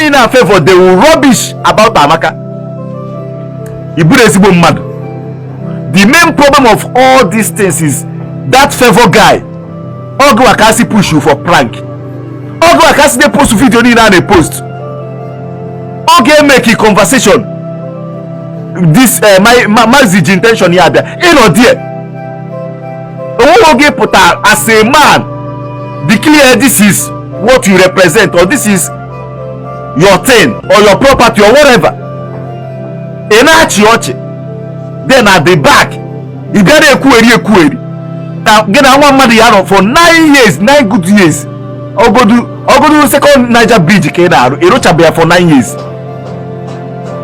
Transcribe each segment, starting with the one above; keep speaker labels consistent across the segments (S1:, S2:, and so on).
S1: Niile a Favour, they will rubbish about Amaka. Ị bụrụ ezigbo mmadụ. The main problem of all these things is that Favour guy. Ọgụ ka si push you for prank, ọgụ ka si dey post video niile a na-post, ọ ga-emeki conversation this my Maxi ji intention ya bịa ịnọ there. Onweghị oge pụta as a man declare this is what you represent or this is your thing or your property or whatever. Ị na-achị ọchị, then at the back ị bịa na-ekwugheri ekwugheri na gị na nwa mmadụ ya nọ for 9 years, 9 good years. Ogodu ogodu Second Niger Bridge ka ị na-arụ, ịrụchabe ya for 9 years.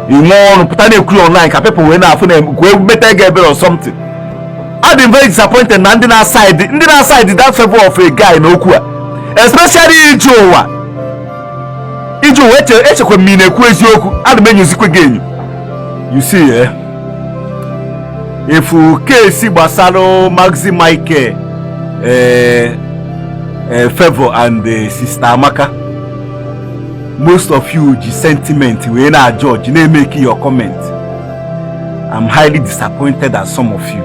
S1: Ị nwee ọrụ pụta na-ekwu ya online ka people wee na-afụ na wee meta ego ebere or something. I been very disappointed na ndị na-aside that Favour of a guy na okwu a, especially ije ụwa, ije ụwa. Echekwa m ị na-ekwu eziokwu, ana m enyozikwe gị enyo. You see, eh, efu case gbasara Maxi Michael, Favour and Sister Amaka, most of you ji sentiment wee na-judge, na-emeke your comment. I'm highly disappointed at some of you.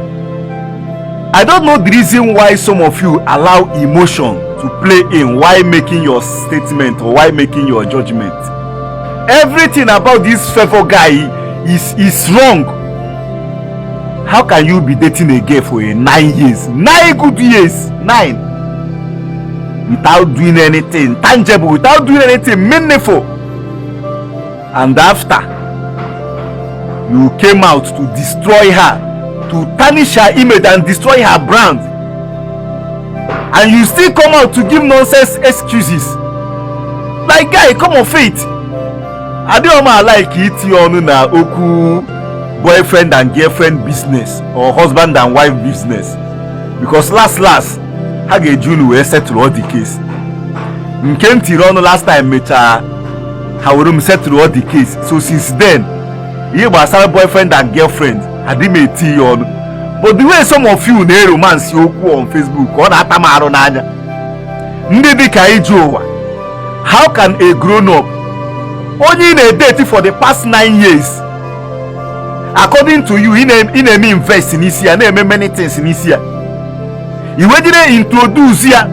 S1: I don't know the reason why some of you allow emotion to play in while making your statement or while making your judgment. Everything about this Favour guy is wrong. How can you be dating a girl for a 9 years, 9 good years, nine, without doing anything tangible, without doing anything meaningful, and after you came out to destroy her, to tarnish her image and destroy her brand, and you still come out to give nonsense excuses? Like, guy, come off it. Adịghị m like itinye ọnụ na okwu boyfriend and girlfriend business or husband and wife business, because last last ha ga-eji unu wee settle all the case. Nke m tiri ọnụ last time mechaa ha were m settle all the case. So since then, ihe gbasara boyfriend and girlfriend, adị m eti ya ọnụ. But the way some of you na-eromance okwu on Facebook, ọ na-ata m arụ n'anya. Ndị dịka ije ụwa, how can a grown up, onye ị na-edate for the past 9 years, according to you, ị na-eme invest n'isi ya, na-eme many things n'isi ya, i wejire introduce ya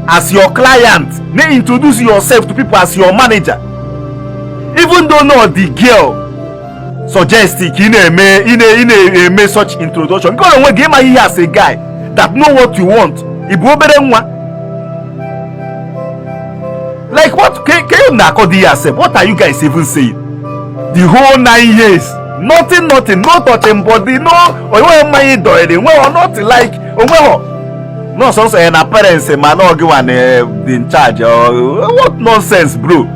S1: as your client, na-introduce yourself to people as your manager, even though no the girl suggest ka ị na-eme, ị na-eme such introduction nke onwe gị? Ịma ihe as a guy that know what you want, ị bụ obere nwa. Like what? Ka you na-akọ di yourself? What are you guys even saying? The whole 9 years, nothing, nothing, no touching body, no onweghị mmanya dọrịrị, onweghị nothing, like onweghị no sọsọ ya na parents ma na ọgị nwa na dị in charge or what? Nonsense, bro.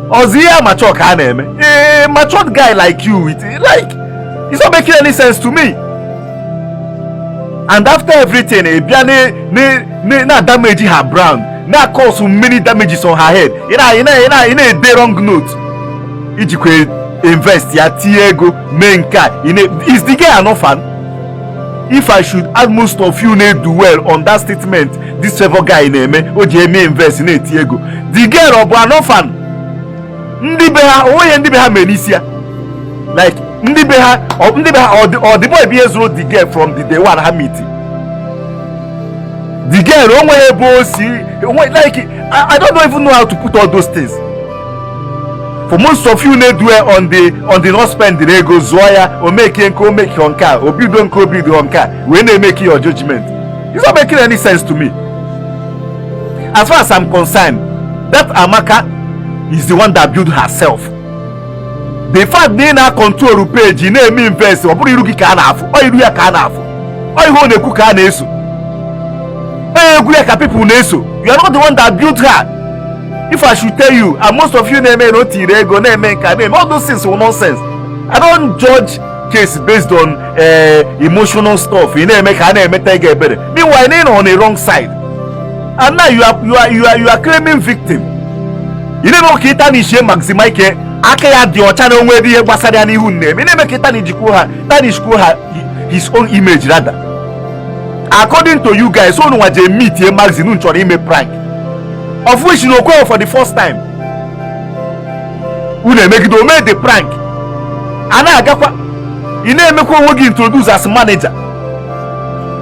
S1: Ọzọ ihe amateur ka a na-eme. A matured guy like you, it like it's not making any sense to me. And after everything, ị bịa na damage her brand, na cause many damages on her head. Ị na-ede wrong note ijikwa invest ya, tinye ego mee nke a. Is the girl an orphan? If I should add, most of you na do well on that statement this Favour guy na-eme, o ji eme invest, na-eti ego. The girl, ọ bụ an orphan? Ndị be ha, onweghị ndị be ha mere n'isi ya? Like ndị be ha, ndị be ha, ọ dị boy bụ ihe zụrụ the girl from the day one ha meet the girl? O nweghị ebe o si onwe. Like I don't even know how to put all those things. For most of you na-edu on the not spend ego zụọ ya, o make nke o make nke a, o bido nke o bido nke a, wee na-emeke your judgment. It's not making any sense to me. As far as I'm concerned, that Amaka is the one that built herself. The fact na ị na-control page, na-eme invest, ọ bụrụ iru gị ka a na-afụ, ọ iru ya ka a na-afụ, ọ ihe ọ na-ekwu ka a na-eso, egwu ya ka people na-eso. You are not the one that built her. If I should tell you, and most of you na-eme na o tiri ego, na-eme nke a, na-eme all those things were nonsense. I don't judge case based on emotional stuff. Ị na-eme ka a na-emeta ego ebere, meanwhile ị nọ on the wrong side, and now you are claiming victim. Ị na-eme ka ịta na ishie Maxi Michael aka ya dị ọcha na onwe ebe ihe gbasara ya n'ihu na-eme. Ị na-eme ka ịta na ijikwuo ha, tarnishkwuo ha his own image rather. According to you guys, unu nwa je meet ye Maxi, unu chọrọ ime prank, of which na okwe for the first time. Unu emegide ome the prank a na-agakwa, ị na-emekwa onwe gị introduce as manager.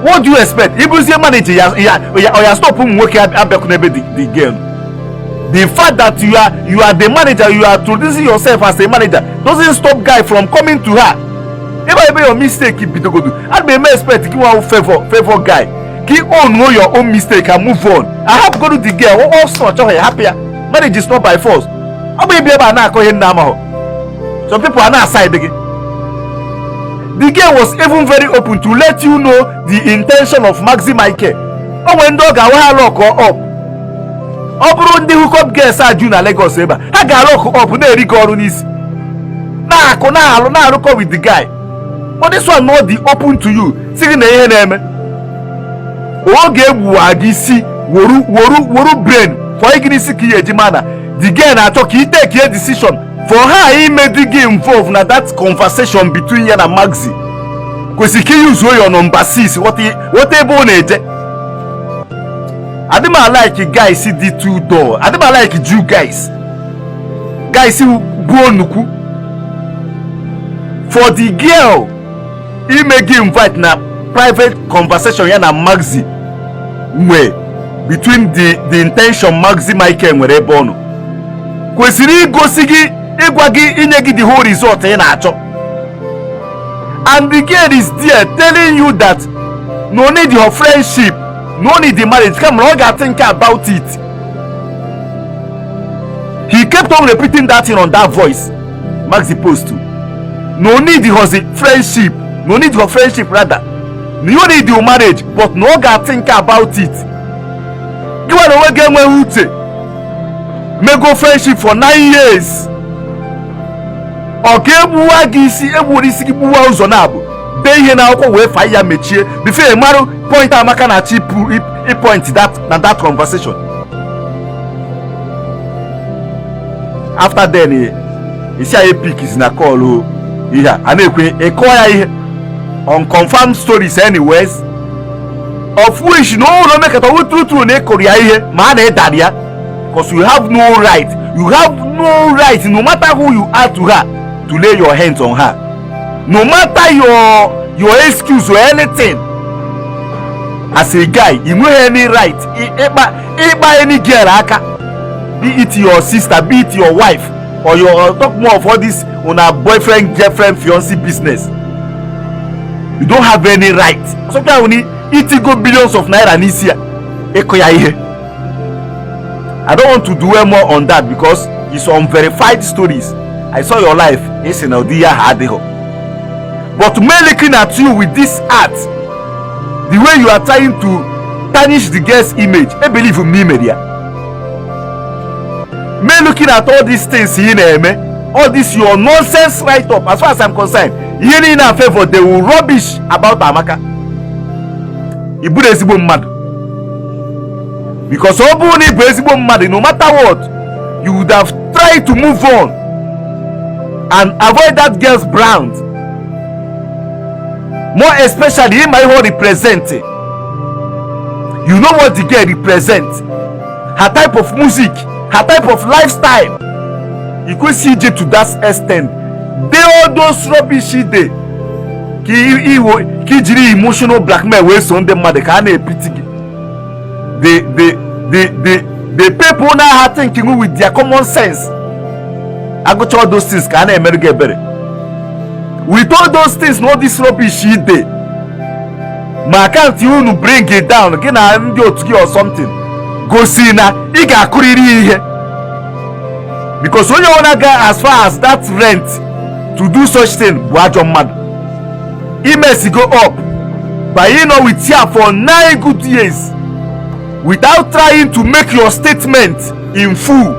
S1: What do you expect? Ịbụzie manager ya ya ya, ọ ya stop ụmụ nwoke abịakwu n'ebe the girl? The fact that you are the manager, you are introducing yourself as a manager, doesn't stop guy from coming to her. Ebe your mistake bidogodu, ana m eme expect gị nwa favor guy ka ị own your own mistake and move on. Ahapụgodu the girl. Ọsọ ọ chọghị ya, hapụ ya. Marriage is not by force. Ọ bụ ịbịa ebe a na-akọ ihe nna amahụ. Some people are na-aside gị. The girl was even very open to let you know the intention of Maxi Michael. O nwere ndị ọ ga-awa ha lock up. Ọ bụrụ ndị hookup girls a ju na Lagos ebe a, ha ga-lock up, na-eri gị ọrụ n'isi, na-akụ, na-alụ, na-arụkọ with the guy. But this one not the open to you, si gị na ihe na-eme oge egbuwa gị isi, woru woru woru brain fọ gị n'isi ka ihe eji mana the girl na-achọ ka ị take a decision for her. Ime gị involve na that conversation between ya na Maxi kwesịrị ka use your number 6. Ghọta ebe ọ na-eje. Adị m like guys dị too dull. Adị m like Jew guys, guys bụ onukwu. For the girl ime gị invite na private conversation ya na Maxi nwee between the intention Maxi Michael nwere ebe ọ nọ kwesịrị igosi gị, ịgwa gị, inye gị the whole result ị na-achọ. And the girl is there telling you that no need your friendship, no need the marriage, kama ọ ga-think about it. He kept on repeating that thing on that voice Maxi post. No need his friendship, no need your friendship, rather no you need your marriage, but no ga-think about it. Gị nwere onwe gị enweghị uche mego friendship for 9 years, ọ ga-egbuwa gị isi, egburu isi gị, gbuwa ụzọ na-abụ dee ihe n'akwụkwọ wee fa ya mechie before marụ point Amaka na achọ point that na that conversation. After then, isi anyị pick is na call ihe a na-ekwe ịkọ ya ihe unconfirmed stories anyways, of which na ụlọ mekata ọwụ true true na ịkụrụ ya ihe ma a na-ịdara ya, because you have no right, you have no right, no matter who you are to her, to lay your hands on her, no matter your excuse or anything. As a guy, ị nweghị any right ịkpa any girl aka, be it your sister, be it your wife or your, or talk more of all this una boyfriend, girlfriend, fiancé business. You don't have any right. Sometimes we itigo billions of naira n'isi ya ịkụ ya ihe. I don't want to dwell more on that because it's unverified stories. I saw your life, isi na ụdị ya ha adịghị, but me looking at you with this art, the way you are trying to tarnish the girl's image, I believe m n'ime ya. Me looking at all these things ị na-eme, all this your nonsense write up, as far as I'm concerned, ihe niile na favor they will rubbish about Amaka. Ị bụrụ ezigbo mmadụ, because ọ bụrụ na ị bụ ezigbo mmadụ, no matter what, you would have tried to move on and avoid that girl's brand, more especially ịma ihe ọ represent. You know what the girl represent, her type of music, her type of lifestyle. Ị kwesịghị ije to that extent dey all those rubbish dey ka iwo ka ijiri emotional blackmail wee so ndị mmadụ ka a na-epiti gị. The people na ha thinking with their common sense agụcha all those things ka a na-emerụ gị ebere with all those things na all this rubbish dey ma account unu bring it down gị na ndị otu gị or something gosi na ị ga-akụrịrị ihe, because onye ọbụla ga as far as that rent to do such thing bụ ajọ mmadụ. Imesigo up by ịnọ with ya for 9 good years without trying to make your statement in full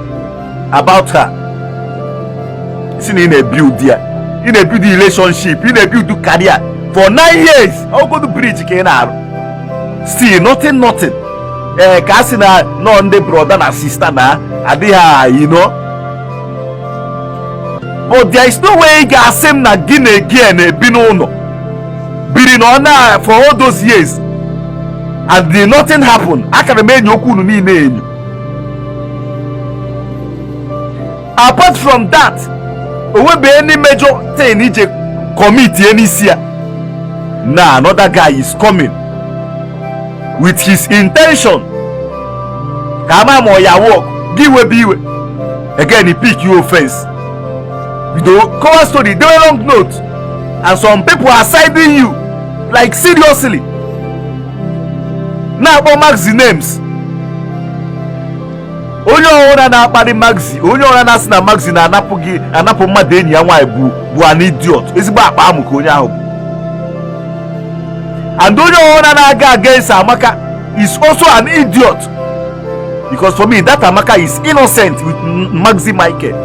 S1: about her. Si na ị na-ebuild ya, ị na-ebuild relationship, ị na-ebuild career for 9 years, ọgọdụ bridge ka ị na-arụ, still nothing, nothing. Ee, ka a sị na nọ ndị brother na sister na adịghị. But there is no way ị ga-asị m na gị na gị na-ebi n'ụlọ biri na ọ na for all those years and the nothing happen. Akara m enyo okwu unu niile enyo. Apart from that, Onwebe any major thing ije commit n'isi ya. Now another guy is coming with his intention ka ama ma ọ ya work gị webe iwe. Again he pick you offense, bido cover story, dewe long note, and some people are siding you, like seriously, na-akpọ Maxi names. Onye ọbụla na-akparị Maxi, onye ọbụla na-asị na Maxi na-anapụ gị, anapụ mmadụ enyi ya nwaanyị, bụ an idiot. Ezigbo akpa amụ ka onye ahụ bụ. And onye ọbụla na-aga against Amaka is also an idiot, because for me, that Amaka is innocent with Maxi Michael.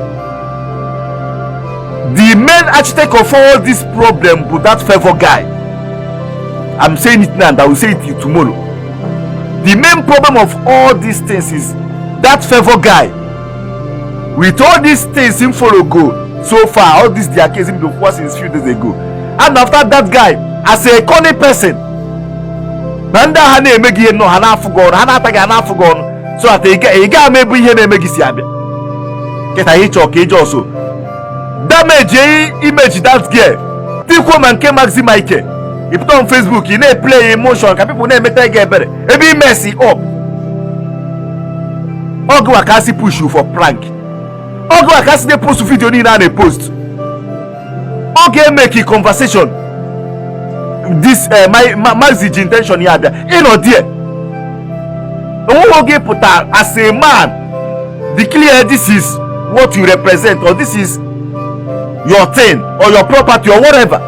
S1: The main architect of all this problem bụ that Favour guy. I'm saying it now and I will say it tomorrow. The main problem of all these things is that Favour guy. With all these things him follow go so far, all this their case him before since few days ago, and after that guy as a cunning person na ndị agha na-eme gị ihe nnọọ, ha na-afụ gị ọnụ, ha na-ata gị, ha na-afụ gị ọnụ, so that ị ga ama ebe ihe na-eme gị si abịa. Kịta ịchọ ka ịjọ so damage image that girl, tikwuo ma nke Maxi Michael. Ị pụta on Facebook, ị na-eplay emotion ka people na-emeta gị ebere ebe ị mess up. Ọgụ ka asị push you for prank, ọgụ ka asị na-post video niile a na-epost, ọ ga-emeki conversation this Maxi ji intention ya abịa ịnọ there. Onweghị oge pụta as a man declare this is what you represent or this is your thing or your property or whatever.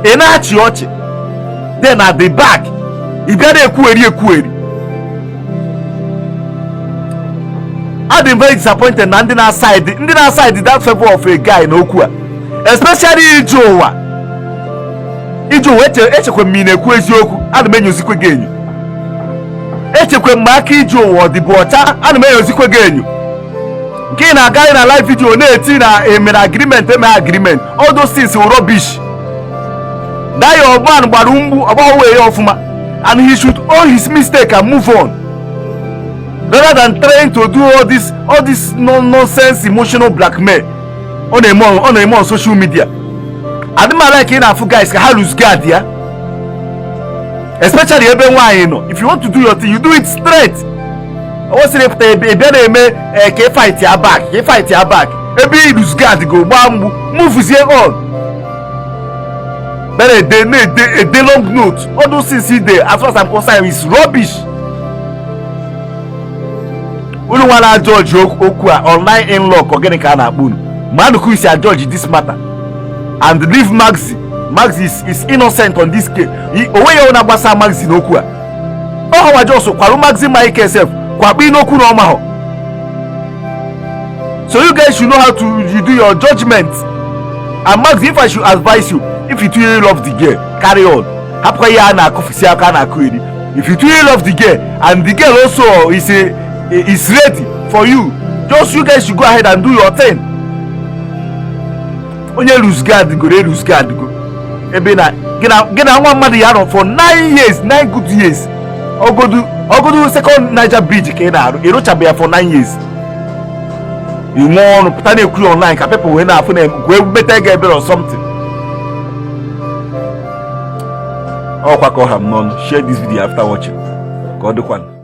S1: Ị na-achị ọchị, then at the back ị bịa na-ekwugheri ekwugheri. Adị m very disappointed na ndị na-aside, ndị na-aside that favour of a guy na okwu a, especially ije ụwa, ije ụwa. Echekwa m ị na-ekwu eziokwu, ana m enyozikwe gị enyo. Echekwa m aka ije ụwa ọ dịbụ ọcha, ana m enyozikwe gị enyo. Nke ị na-agaghị na live video na-eti na emere agreement, eme agreement, all those things were rubbish. That your man gbara mgbu ọgbawe ya ọfụma, and he should own his mistake and move on rather than trying to do all this no nonsense emotional blackmail ọ na-eme, ọ na-eme on social media. Adị m like ị na-afụ guys ka ha lose guard ya, especially ebe nwaanyị nọ. If you want to do your thing, you do it straight. O sịrị pụta ebe bịa na-eme ka ị fight ya back, ka ị fight ya back, ebe ị lose guard go gbaa mgbu, move on. Bere ede na-ede ede long note, all those things e dey, as far as I'm concerned, is rubbish. Unu nwa na-ajọji okwu a, online in-law, ka gịnị ka a na-akpọ unu? Manụ isi ajọji this matter and leave Maxi. Maxi is innocent on this case. Onwe ya na-agbasa Maxi n'okwu a. Ọ hawa jos kwarụ Maxi Michael sef kwakpo n'okwu na ọmahọ. So you guys should know how to you do your judgment. And Maxi, if I should advise you, if you truly love the girl, carry on. Hapụkwa ihe a na-akụfisi aka a na-akụ eri. If you truly love the girl and the girl also is ready for you, just you guys should go ahead and do your thing. Onye lose guard goro e lose guard go ebe na gị na nwa mmadụ ya nọ for 9 years, 9 good years. Ogodu ogodu Second Niger Bridge ka ị na-arụ, ịrụchabe ya for 9 years, ị nwee ọnụ pụta na-ekwu online ka people wee na-afụ na wee meta ego ebere or something. Ọkwa ka ọ ha m n'ọnụ. Share this video after watching ka ọ dịkwanụ.